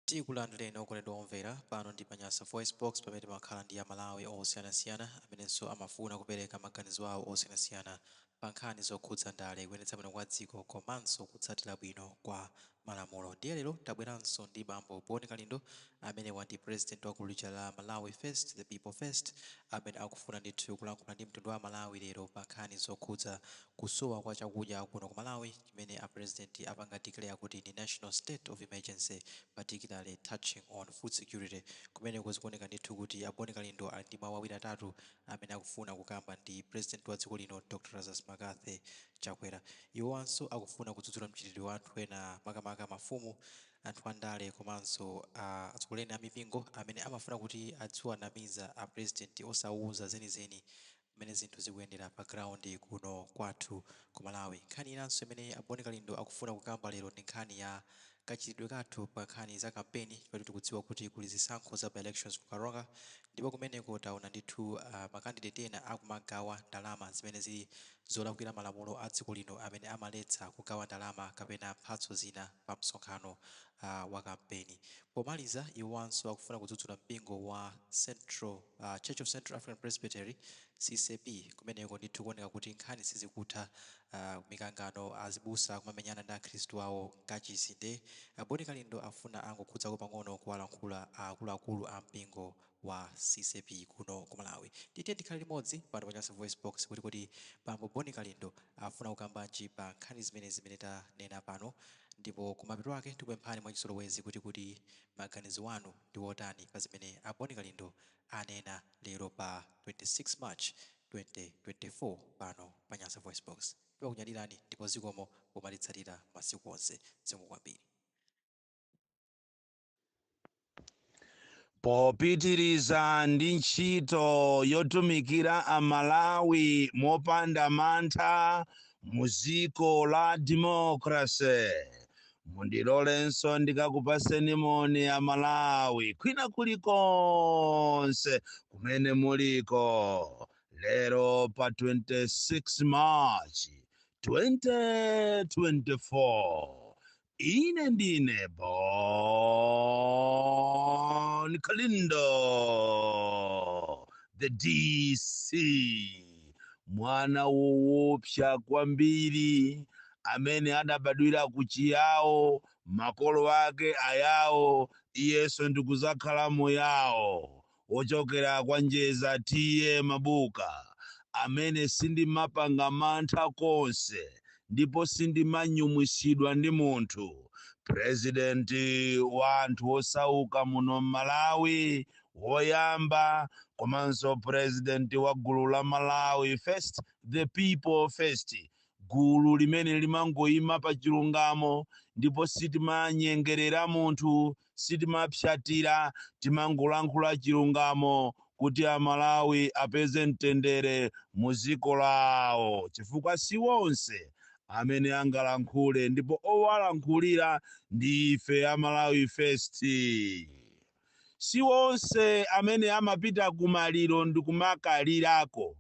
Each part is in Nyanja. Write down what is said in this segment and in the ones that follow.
Tikulandireni okondedwa omvera pano ndi pa Nyasa VoiceBox pamene timakhala ndi Amalawi osiyanasiyana amenenso amafuna kupereka maganizo awo osiyanasiyana pa nkhani zokhudza ndale, kuyendetsa bwino kwa dziko komanso kutsatira bwino kwa malamulo. Ndiye lero tabweranso ndi bambo Bon Kalindo amenewa ndi president wa gulu lija la Malawi First, the People First, amene akufuna ndithu kulankhula ndi mtundu wa Amalawi lero pa nkhani zokhudza kusowa kwa chakudya kuno ku Malawi chimene a president apanga declare kuti ndi national state of emergency, particularly touching on food security. Kumeneko zikuoneka ndithu kuti a Bon Kalindo ali ndi mawu awiri atatu amene akufuna kukamba ndi president wa dziko lino Dr Lazarus McCarthy Chakwera. Iwowanso akufuna kudzudzula mchitidwe wa anthu ena, makamaka mafumu, anthu andale komanso atsogoleri a mipingo amene amafuna kuti adziwanamiza a president osawuza zenizeni mmene zinthu zikuyendera pa ground kuno kwathu ku Malawi. Nkhani inanso imene a Bon Kalindo akufuna kukamba lero ndi nkhani ya kachitidwe kathu pa nkhani za kampeni, chifukwa tikudziwa kuti kuli zisankho za by elections ku Karonga, ndipo kumeneko taona ndithu ma candidate ena akumagawa ndalama zimene zili zolakwira malamulo a dziko lino amene amaletsa kugawa ndalama kapena mphatso zina pa msonkhano wa kampeni. Pomaliza, iwowanso akufuna kudzudzula mpingo wa Central Church of Central African Presbytery, CCAP. Kumeneko ndithu kuoneka kuti nkhani sizikutha, mikangano, azibusa kumamenyana ndi akhristu awo mkachisi. Nde a Bon Kalindo afuna angokhudzako pang'ono kuwalankhula akuluakulu a mpingo wa CCAP kuno ku Malawi. Tiyeni tikhale limodzi pano pa Nyasa VoiceBox kuti kodi bambo Bon Kalindo afuna kukambanji pa nkhani zimene zimene tanena pano, ndipo kumapeto ake tikupemphani mwachizolowezi kuti maganizo anu ndi otani pa zimene a Bon Kalindo anena lero pa 26 March 2024 pano pa Nyasa VoiceBox. Timakunyadirani ndipo zikomo pomatitsatira masiku onse. Zikomo kwambiri. Popitiriza ndi ntchito yotumikira Amalawi mopanda mantha mu dziko la democracy, mundilolenso ndikakupaseni moni Amalawi kwina kulikonse kumene muliko lero pa 26 March 2024. Ine ndine Bon Kalindo, the DC, mwana woopsa kwambiri amene adabadwira ku Chiyawo, makolo ake Ayawo, iyenso ndikuzakhala Muyawo, wochokera kwa Njeza T/A Mabuka, amene sindimapanga mantha konse ndipo sindimanyumwisidwa ndi munthu, president wa anthu osauka muno m'Malawi woyamba, komanso president wa gulu la Malawi First, the People First, gulu limene limangoyima pa chilungamo ndipo sitimanyengerera munthu, sitimapsatira, timangolankhula chilungamo kuti Amalawi apeze mtendere mu dziko lawo, chifukwa si wonse amene angalankhule ndipo owalankhulira ndi ife a Malawi First. Si wonse amene amapita kumaliro ndikumakalirako.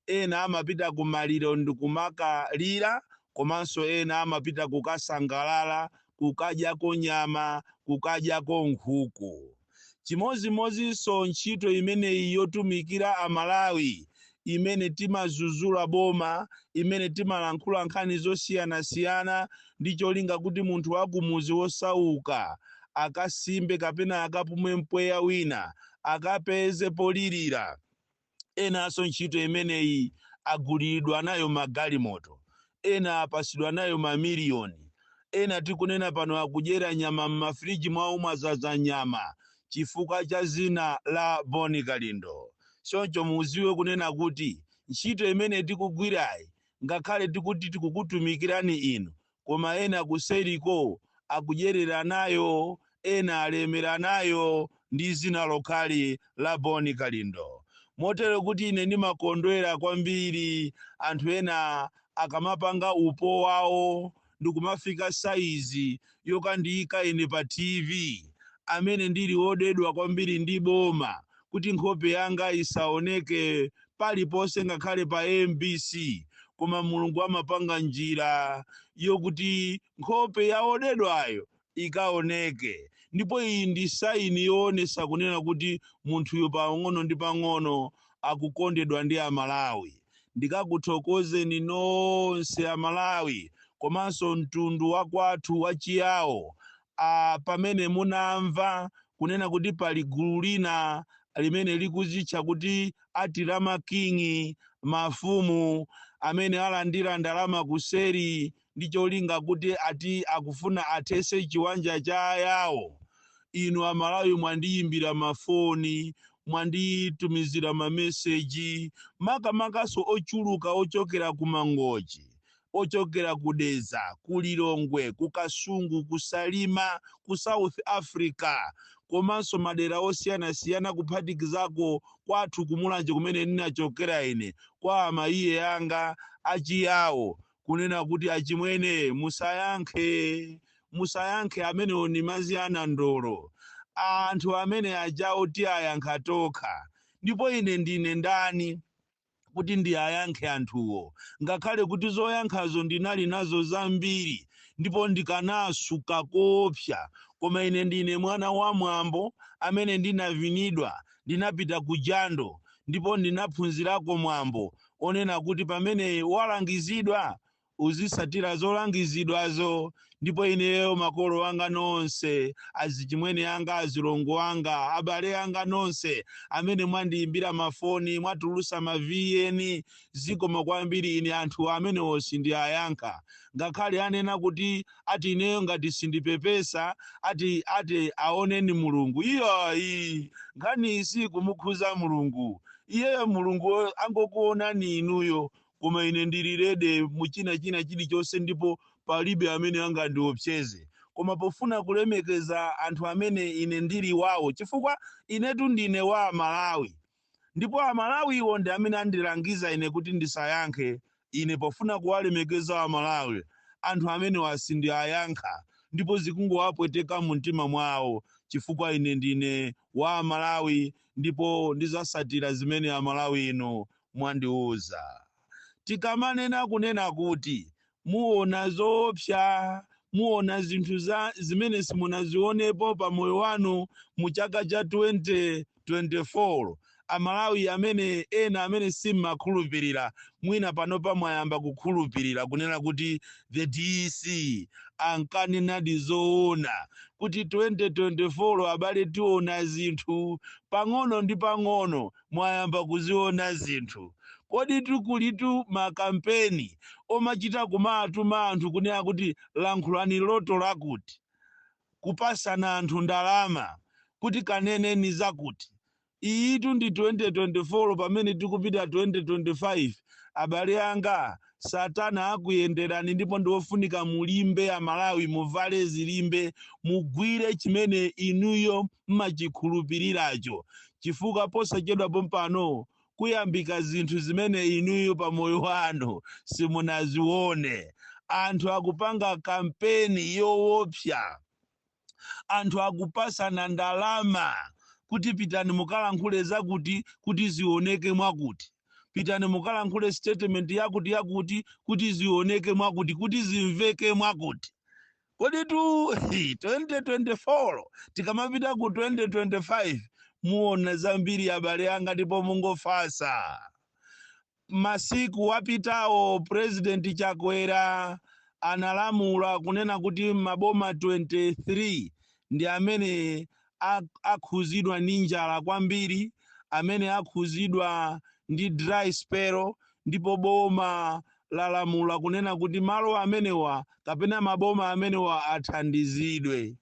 Ena amapita kumaliro ndikumakalira, komanso ena amapita kukasangalala, kukadyako nyama, kukadyako nkhuku. Chimodzimodzinso ntchito imeneyi yotumikira Amalawi, imene timazuzula boma, imene timalankhula nkhani zosiyanasiyana ndi cholinga kuti munthu wakumudzi wosauka akasimbe kapena akapume mpweya wina, akapeze polirira. Enanso ntchito imeneyi aguliridwa nayo magalimoto, ena apasidwa nayo mamiliyoni, ena tikunena pano akudyera nyama m'mafiriji mwawo mwazaza nyama chifukwa cha zina la Bon Kalindo. Choncho muziwe kunena kuti ntchito imene tikugwirayi, ngakhale tikuti tikukutumikirani inu, koma ena kuseriko akudyerera nayo, ena alemera nayo ndi zina lokhali la Bon Kalindo. Motero kuti ine ndimakondwera kwambiri anthu ena akamapanga upo wawo ndikumafika saizi yokandiyika ine pa TV, amene ndili wodedwa kwambiri ndi boma kuti nkhope yanga isaoneke paliponse ngakhale pa MBC, koma Mulungu amapanga njira yokuti nkhope ya wodedwayo ikaoneke. Ndipo iyi ndi sign yoonesa kunena kuti munthuyo pang'ono ndi pang'ono akukondedwa ndi Amalawi. Ndikakuthokozeni nonse Amalawi komanso mtundu wa kwathu wa Chiyawo, pamene munamva kunena kuti pali gulu lina limene likuzitcha kuti ati la makingi, mafumu amene alandira ndalama kuseri ndi cholinga kuti ati akufuna athese chiwanja cha Ayawo. Inu Amalawi mwandiyimbira mafoni, mwanditumizira mameseji, makamakaso ochuluka ochokera ku Mangochi, ochokera ku Dedza, ku Lilongwe, ku Kasungu, ku Salima, ku South Africa, komanso madera osiyanasiyana, kuphatikizako kwathu kumulanje kumene ndinachokera ine kwa amayiye anga achiyawo, kunena kuti achimwene, musayankhe, musayankhe, amenewo ni mazi anandolo. Anthu amene ajawo tiayankha tokha. Ndipo ine ndine ndani kuti ndiyayankhe anthuwo? Ngakhale kuti zoyankhazo ndinali nazo zambiri ndipo ndikanasuka koopsa, koma ine ndine mwana wa mwambo amene ndinavinidwa, ndinapita ku jando ndipo ndinaphunzirako mwambo onena kuti pamene walangizidwa uzisatira zolangizidwazo. Ndipo ineyo makolo anga nonse, azichimwene anga, azilongo anga, abale anga nonse amene mwandiyimbira mafoni, mwatulusa ma VN, zikomo kwambiri. Ine anthu amenewo sindiyayankha, ngakhale anena kuti ati ineyo ngati sindipepesa ati aoneni Mulungu. Iyayi, nkhani isi kumukhuza Mulungu, iyeyo Mulungu angokuonani inuyo, koma ine ndili ready muchina china chilichonse ndipo palibe amene angandiopseze. Koma pofuna kulemekeza anthu amene ine ndili wawo, chifukwa inetu ndine wa Malawi ndipo Amalawiwo ndi amene andilangiza ine kuti ndisayankhe, ine pofuna kuwalemekeza Amalawi, anthu amene sindiayankha, ndipo zikungowapweteka mu mtima mwawo, chifukwa ine ndine wa Amalawi ndipo ndizasatira zimene Amalawi inu mwandiuza. Tikamanena kunena kuti muona zoopsa, muona zinthu za zimene simunazionepo pa moyo wanu mu chaka cha 2024, Amalawi amene ena amene simmakhulupirira, mwina panopa mwayamba kukhulupirira kunena kuti the DC ankanenadi zoona kuti 2024, abale, tiona zinthu pang'ono ndi pang'ono. Mwayamba kuziona zinthu. Kodi tikulitu makampeni omachita kumatuma anthu kunena kuti lankhulani loto lakuti, kupasana anthu ndalama kuti kaneneni zakuti? Iyitu ndi 2024, pamene tikupita 2025. Abale anga, Satana akuyenderani ndipo ndiofunika mulimbe. Amalawi, muvale zilimbe, mugwire chimene inuyo mmachikhulupiriracho, chifukwa posachedwa pompano kuyambika zinthu zimene inuyo pamoyo wanu simunazione. Anthu akupanga kampeni yoopsa, anthu akupasana ndalama kuti pitani mukalankhule zakuti kuti zioneke mwakuti, pitani mukalankhule statement yakuti yakuti kuti zioneke mwakuti, kuti zimveke mwakuti. Kodi tu 2024 tikamapita ku 2025 muona zambiri, abale anga, ndipo mungofasa. Masiku wapitawo President Chakwera analamula kunena kuti maboma 23 ndi amene akhuzidwa ndi njala kwambiri, amene akhuzidwa ndi dry spell, ndipo boma lalamula kunena kuti malo amenewa kapena maboma amenewa athandizidwe.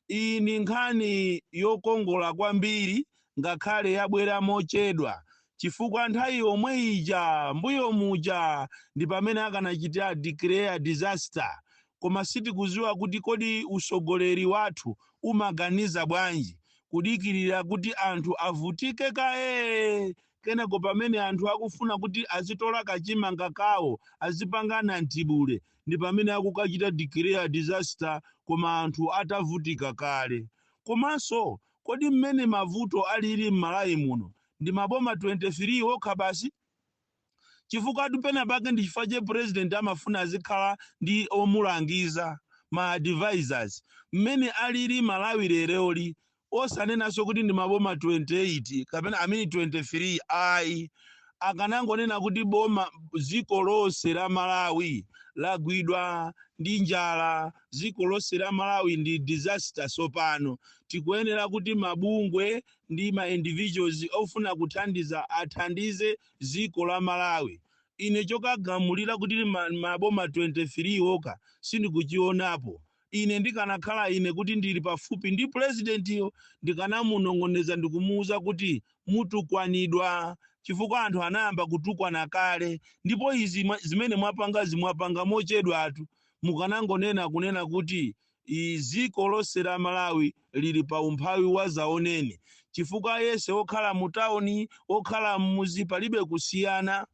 Iyi ndi nkhani yokongola kwambiri, ngakhale yabwera mochedwa, chifukwa nthawi yomwe ija mbuyo muja ndi pamene akanachita declare disaster. Koma sitikuziwa kuti kodi usogoleri wathu umaganiza bwanji, kudikirira kuti anthu avutike kaye, kenako pamene anthu akufuna kuti azitola kachimanga kawo azipangana mtibule ndi pamene akukachita declare disaster, koma anthu atavutika kale. Komanso kodi mmene mavuto alili m'Malawi muno ndi maboma 23 okha basi? Chifukwa pena pake ndi chifukwa che President amafuna azikhala ndi omulangiza. ma advisors. Mmene alili Malawi leroli, osanenanso kuti ndi maboma 28 kapena amene 23, ayi, akanangonena kuti boma, dziko lonse la Malawi lagwidwa ndi njala, dziko lonse la Malawi ndi disaster. Sopano tikuyenera kuti mabungwe ndi ma individuals ofuna kuthandiza athandize dziko la Malawi. Ine chokagamulira kuti maboma 23 okha sindikuchionapo. Ine ndikanakhala ine kuti ndili pafupi ndi purezidentiyo, ndikanamunong'oneza ndikumuwuza kuti mutukwanidwa, chifukwa anthu anayamba kutukwana kale. Ndipo izi zimene mwapangazi mwapanga mochedwatu. Mukanangonena kunena kuti dziko lonse la Malawi lili pa umphawi wa zaoneni, chifukwa yese okhala mu tawuni, okhala mmuzi, palibe kusiyana.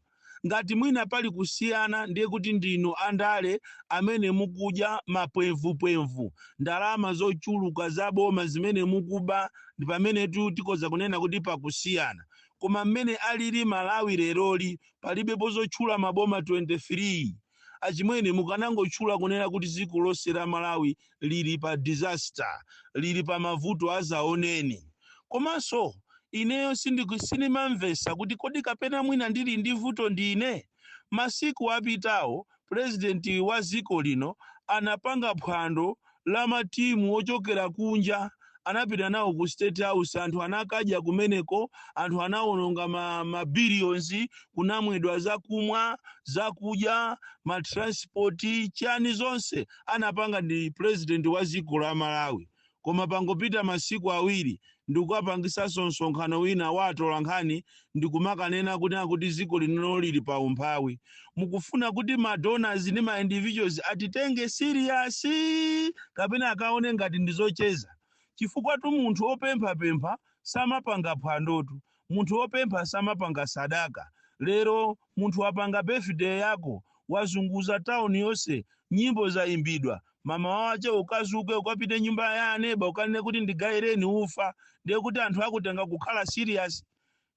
Ngati mwina pali kusiyana, ndiye kuti ndinu andale amene mukudya mapwemvupwemvu, ndalama zochuluka za boma zimene mukuba, ndi pamene tikoza kunena kuti pakusiyana. Koma mmene alili Malawi leroli, palibepo zotchula maboma 23. Achimwene, mukanangotchula kunena kuti dziko lonse la Malawi lili pa disaster, lili pa mavuto azaoneni. Komanso ineyo sindimamvesa kuti kodi kapena mwina ndili ndi vuto ndine. Masiku apitawo purezidenti wa dziko lino anapanga phwando la matimu ochokera kunja, anapita nawo ku State House, anthu anakadya kumeneko, anthu anawononga ma billions, kunamwedwa zakumwa, zakudya, ma transport, chani, zonse anapanga ndi president wa dziko la Malawi. Koma pangopita masiku 2 ndikukapangisanso msonkhano wina wa atolankhani, ndikumakanena kuti dziko lino lili pa umphawi. Mukufuna kuti ma donors ndi ma individuals atitenge serious kapena akaone ngati ndizocheza? Chifukwa tu munthu opemphapempha samapanga phwandotu, munthu wopempha samapanga sadaka. Lero munthu wapanga birthday yako, wazunguza tawuni yonse, nyimbo zayimbidwa, mama wache ukazuke ukapite nyumba ya aneba ukanene kuti ndigayireni ufa, ndiye kuti anthu akutenga kukhala serious?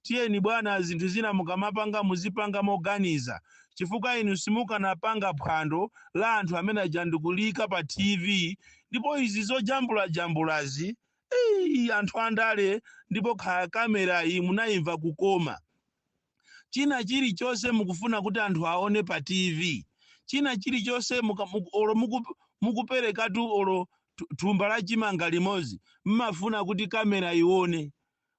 Tiyeni bwana, zinthu zina mukamapanga muzipanga moganiza, chifukwa inu simukanapanga phwando la anthu amene aja ndikulika pa TV. Ndipo izi zojambulajambulazi, eyi, anthu andale, ndipo kaya kamera iyi munayimva kukoma. China chilichonse mukufuna kuti anthu aone pa TV, china chilichonse olo mukuperekatu olo thumba la chimanga limodzi, mmafuna kuti kamera ione.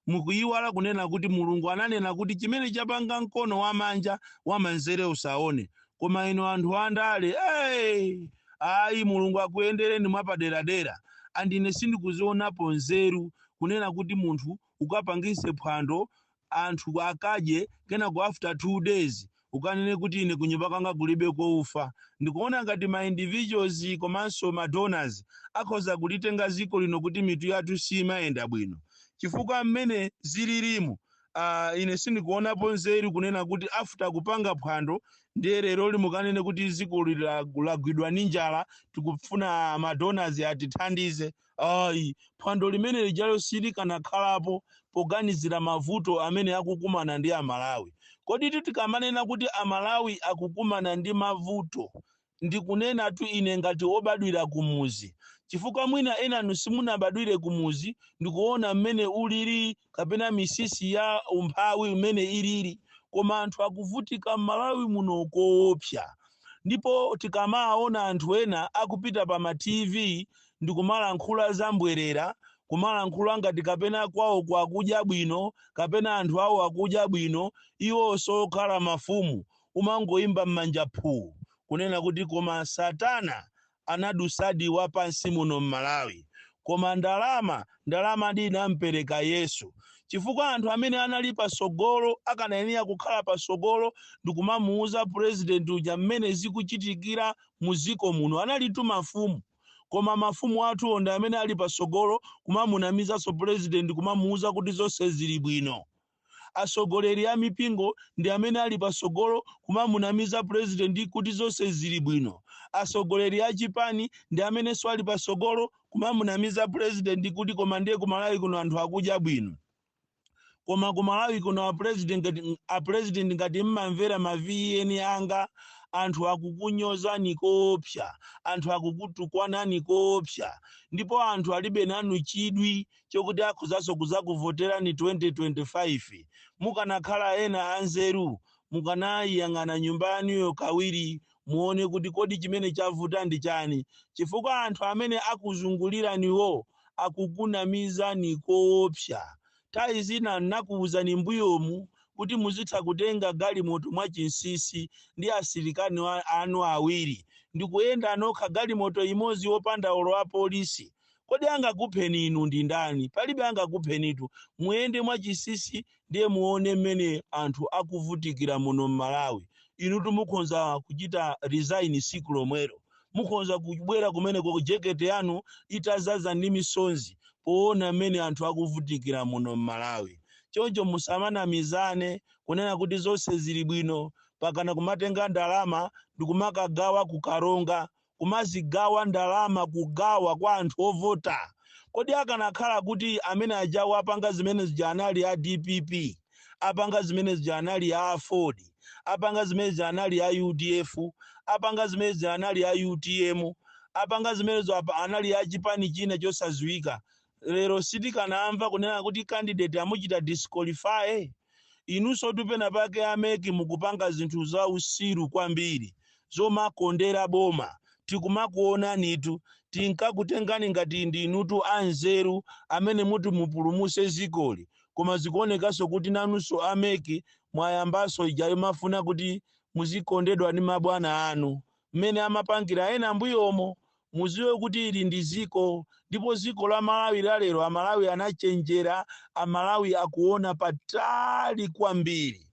Mukuyiwala kunena kuti Mulungu ananena kuti chimene chapanga mkono wamanja, wamanzere usaone. Koma inu anthu andale, hey, ayi, Mulungu akuyendereni mwapaderadera. Andine sindikuzionapo nzeru kunena kuti munthu ukapangise phwando, anthu akadye, kenako after 2 days ukanene kuti ine kunyumba kwanga kulibe koufa. Ndikuona ngati ma individuals komanso ma donors akhoza kulitenga dziko lino kuti mitu yathu simayenda bwino, chifukwa mmene zililimu, ine sindikuonapo nzeru kunena kuti after kupanga phwando ndiye lero limukanene kuti dziko lagwidwa ndi njala, tikufuna ma donors atithandize. Ayi, phwando limene lijalo silikanakhalapo poganizira mavuto amene akukumana ndi Amalawi. Kodi tikamanena kuti Amalawi akukumana ndi mavuto, ndikunena tu ine ngati wobadwira kumuzi, chifukwa mwina enanu simunabadwire kumuzi ndikuona mmene ulili kapena misisi ya umphawi umene ilili. Koma anthu akuvutika m'Malawi muno koopsa. Ndipo tikamaona anthu ena akupita pa ma TV ndikumalankhula zambwerera, kumalankhula ngati kapena kwawo kwakudya bwino kapena anthu awo akudya bwino, iwo sokhala mafumu, umangoyimba m'manja phuu, kunena kuti koma satana anadusadi wapansi muno m'Malawi. Koma ndalama, ndalama ndi inampereka Yesu, chifukwa anthu amene anali pasogolo akanayenera kukhala pasogolo ndikumamuuza purezidenti uja mmene zikuchitikira mu dziko muno analitu mafumu. Koma mafumu athu ndi amene ali pasogolo kumamunamizanso purezidenti, kumamuuza kuti zonse zili bwino. Atsogoleri a mipingo ndi amene ali pasogolo kumamunamiza purezidenti kuti zonse zili bwino. Atsogoleri a chipani ndi amenenso ali pasogolo kumamunamiza purezidenti kuti koma ndiye kumalawi kuno anthu akudya bwino. Koma kumalawi kuno a president ngati mmamvera ma VN anga Anthu akukunyozani koopsa, anthu akukutukwanani koopsa, ndipo anthu alibe nanu chidwi chokuti akhozanso kuzakuvoterani 2025. Mukanakhala ena anzeru, mukanayiyang'ana nyumba yanuyo kawiri, muone kuti kodi chimene chavuta ndi chani, chifukwa anthu amene akuzunguliraniwo akukunamizani koopsa. Nthawi zina nakuwuzani mbuyomu kuti muzitha kutenga galimoto mwachinsinsi ndi asilikali anu awiri ndikuyenda nokha galimoto imodzi wopanda olo apolisi. Kodi angakupheni inu ndi ndani? Palibe angakuphenitu. Muyende mwachinsinsi, ndiye muone mmene anthu akuvutikira muno m'Malawi. Inutu mukhonza kuchita resign siku lomwelo. Mukhonza kubwera kumeneko jekete yanu itazaza ndi misonzi poona mmene anthu akuvutikira muno m'Malawi. Choncho musamanamizane kunena kuti zonse zili bwino, pakana kumatenga ndalama ndikumakagawa kukaronga, kumazigawa ndalama, kugawa kwa anthu ovota. Kodi akanakhala kuti amene ajawo apanga zimene zija anali a DPP, apanga zimene zija anali a AFORD, apanga zimene zija anali a UDF, apanga zimene zija anali a UTM, apanga zimenezo anali a chipani china chosadziwika, lero sitikanamva kunena kuti candidate amuchita disqualify? Inunso tupena pake a MEC mukupanga zinthu za usiru kwambiri zomakondera boma. Tikumakuonanitu, tinkakutengani ngati ndinutu anzeru amene muti mupulumuse zikoli, koma zikuonekanso kuti nanunso a MEC mwayambanso ija yomafuna kuti muzikondedwa ndi mabwana anu mmene amapangira ena mbuyomo. Muziwe kuti ili ndi ziko, ndipo ziko la Malawi lalero, Amalawi anachenjera. Amalawi akuona patali kwambiri,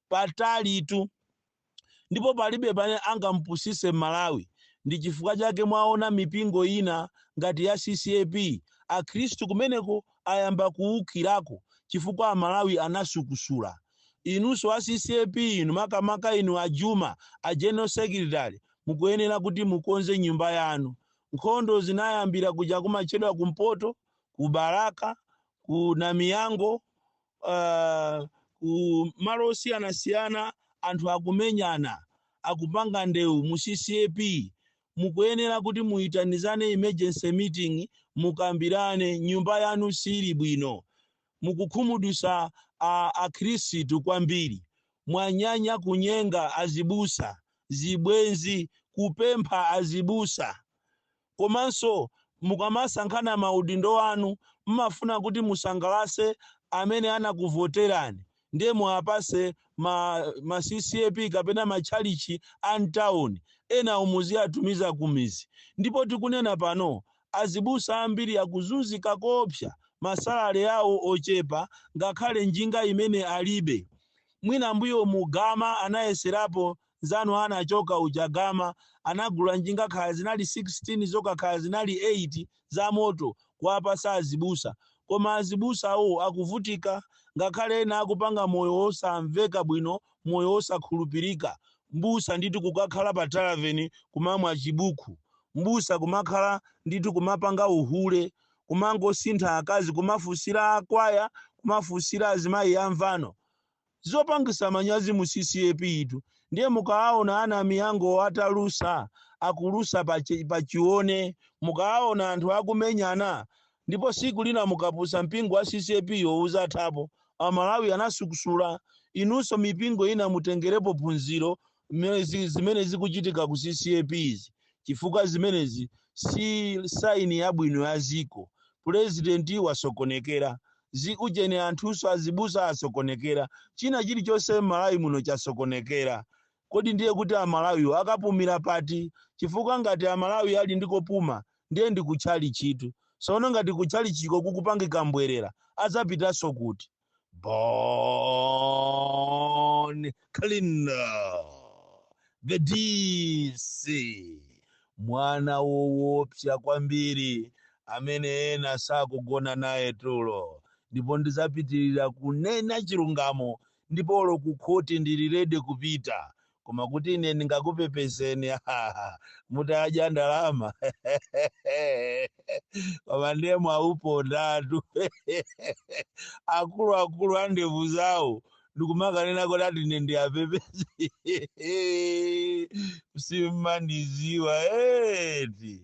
patalitu, ndipo palibe pamene angampusise Malawi. Ndi chifukwa chake mwaona mipingo ina ngati ya CCAP, akhristu kumeneko ayamba kuwukirako, chifukwa Amalawi anasukusula. Inunso a CCAP, inu makamaka inu a Juma, a general secretary, mukuyenera kuti mukonze nyumba yanu. Nkhondo zinayambira kuja kumatchedwa kumpoto, ku Balaka, ku Namiyango, ku malo osiyanasiyana. Anthu akumenyana, akupanga ndewu mu CCAP. Mukuyenera kuti muyitanizane emergency meeting, mukambirane. Nyumba yanu sili bwino, mukukhumudwisa akhristu kwambiri. Mwanyanya kunyenga azibusa, zibwenzi, kupempha azibusa. Komanso mukamasankhana maudindo anu, mmafuna kuti musangalase amene anakuvoterani, ndiye muwapase ma CCAP kapena matchalichi a mtawuni, ena muziyatumiza kumizi. Ndipo tikunena pano, azibusa ambiri akuzunzika kopsa, ma salary awo ochepa, ngakhale njinga imene alibe. Mwina mbuyo mugama anayeserapo nzanu anachoka uja Gama, anagula njinga, khala zinali 16 zokha, khala zinali 8 za moto, kuwapasa azibusa. Koma azibusawo akuvutika, ngakhale ena akupanga moyo wosamveka bwino, moyo wosakhulupirika. Mbusa ndithu kukakhala pa tavern kumamwa chibuku, mbusa kumakhala ndithu kumapanga uhule, kumangosintha akazi, kumafunsira akwaya, kumafunsira azimayi amvano, zopangisa manyazi mu CCAP itu. Ndiye mukawaona ana miyango atalusa, akulusa pachione, mukawaona anthu akumenyana, ndipo siku lina mukapusa, mpingo wa CCAP yo uzathapo. Amalawi anasukusula. Inunso mipingo ina mutengerepo phunziro zimene zikuchitika ku CCAP izi, chifukwa zimenezi si sign yabwino ya ziko. Purezidenti wasokonekera, zikuchene, anthunso azibusa asokonekera, china chilichonse m'Malawi muno chasokonekera. Kodi ndiye kuti Amalawiwo akapumira pati? Chifukwa ngati Amalawi ali ndikopuma, ndiye ndi kutchali chitu. Sono ngati kutchali chiko kukupangika mbwerera, adzapitanso kuti? Bon Kalindo, the DC, mwana woopsa kwambiri amene ena sakugona naye tulo, ndipo ndidzapitirira kunena chilungamo, ndipo olo kukhoti ndili ready kupita. Koma kuti ine ndingakupepeseni mutadya ndalama, koma ndiye mwaupondatu akuluakulu a ndevu zawo. Ndikumakanena kuti ati ine ndiyapepese, simmandiziwa eti.